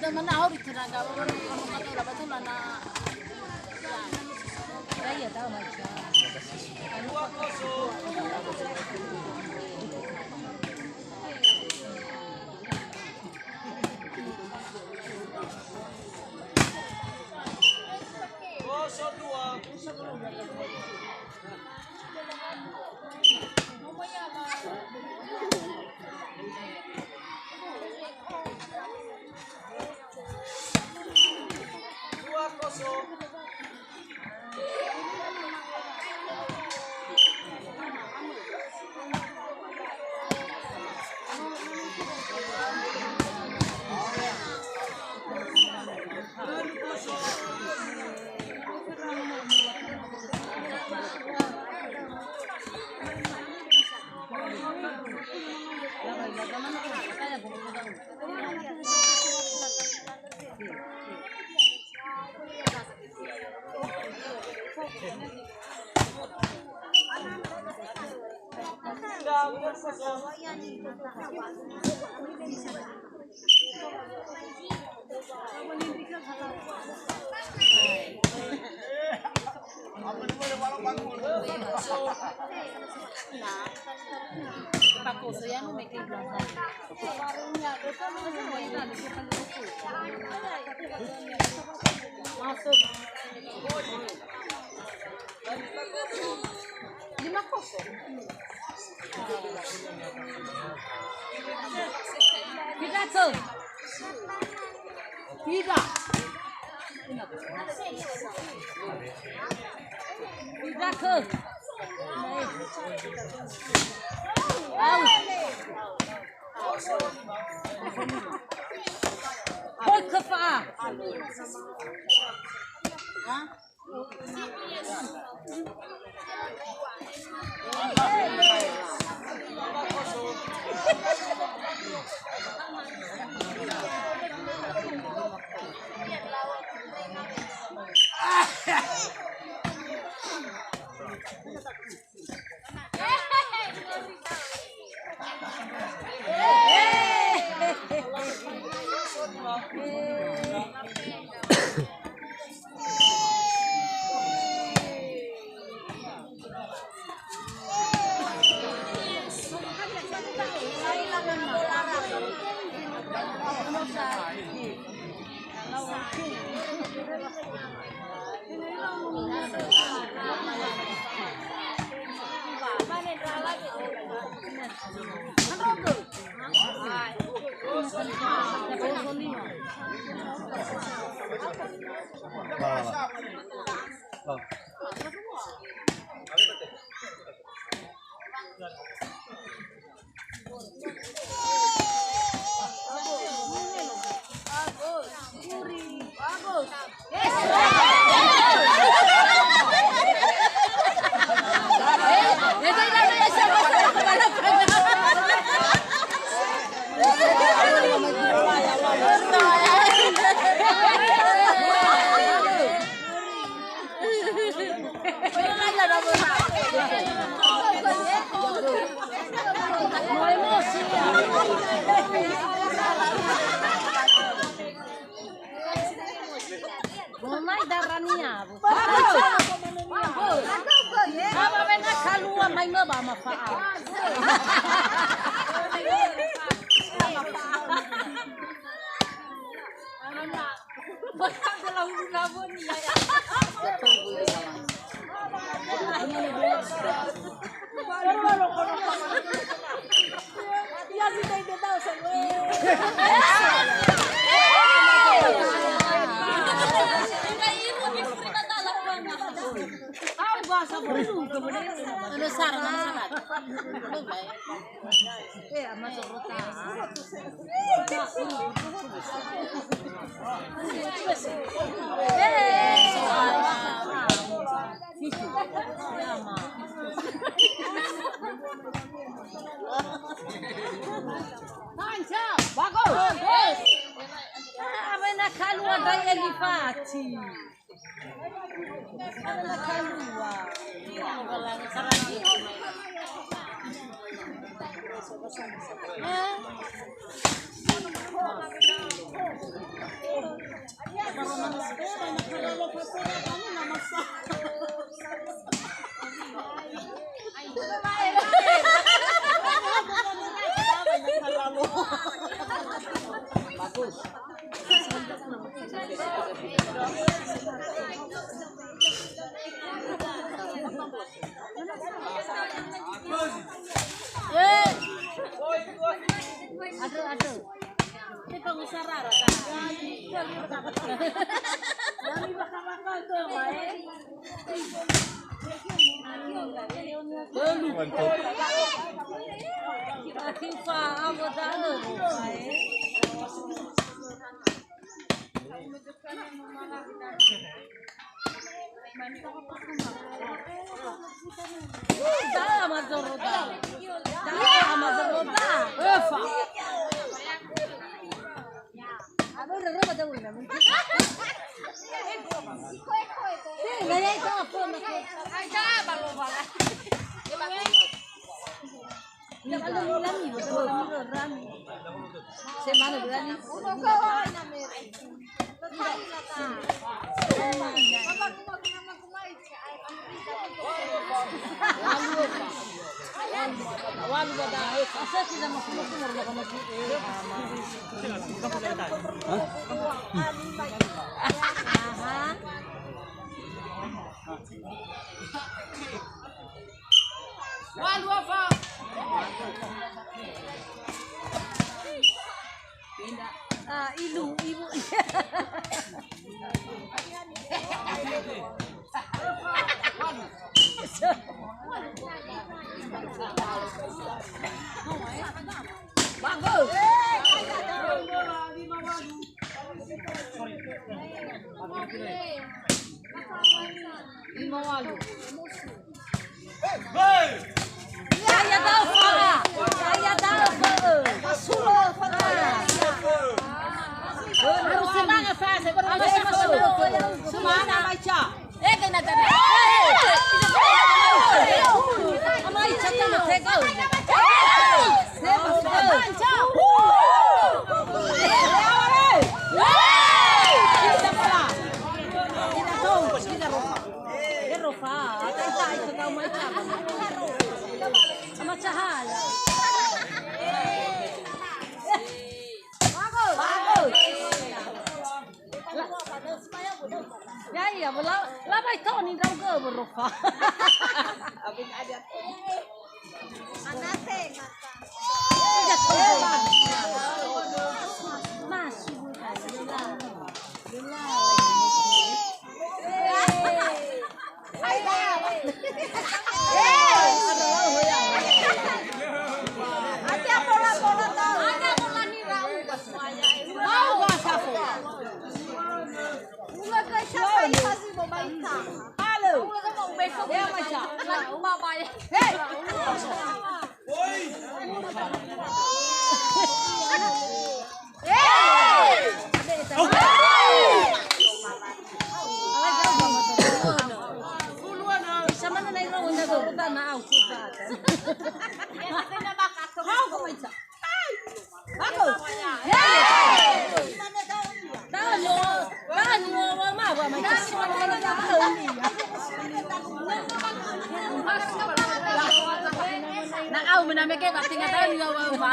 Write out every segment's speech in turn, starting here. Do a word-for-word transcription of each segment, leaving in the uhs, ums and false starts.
Mana ahori tenaga, mana ahori tenaga, mana ahori tenaga. Masuk. Lima kosong. Tiga ke? Tiga. Tiga ke? Au. Hoi ke fa'a. Ha? Mulai darania, Bu. Apa wena kalua mai mö ba mafa'a. Bagus. Awena kalua dai Elifati. Aduh, aduh. Ini pengusaha rara, kan? Kami bakal-bakal tuh, Pak, eh. Mantap. Da, Mazoro, da. Da, Mazoro, da. Efa. Ah, ilu, ibu. Bagus. Lima walu. Saya tahu, Pak. Saya tahu, Pak. Rasulullah, Pak. Harus semangat, Pak. Saya baru masuk. Semangat, baca. Eh, kena tanda. Ama ica tanda tega. Saya masuk. Baca. Kita pala. Kita tahu, kita roh. Ero fa, ata ita ita kau mai caba. Sama cahaya. Bagus. Bagus. La-, ya iya, bela, la mai toni ndra'ugö, bro fa. Abin aja. Anate, mata. Masih bukan. Halo. Ya, Maca. Hei. Na au mena mege ba tinga tahu ni wa wa.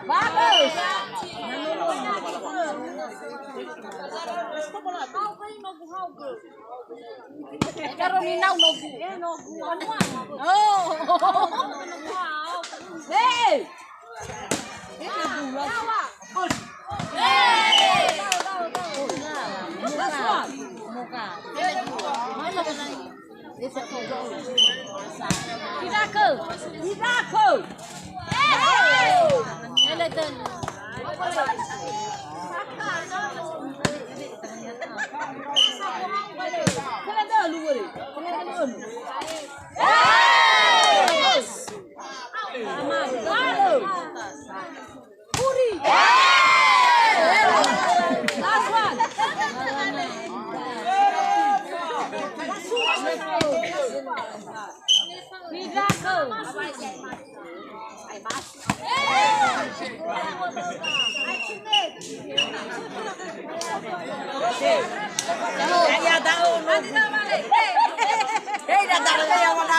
Bagus. Karo ninau nogu. Eh, nogu. Anuan. Oh. Hey. Hey. Last one. Idakö. Idakö. Ele dölu. Kena dölu, wöre. Kena dölu. Yes. Aman. Dölu. Puri. Last one. Nidrake. Hei, datang.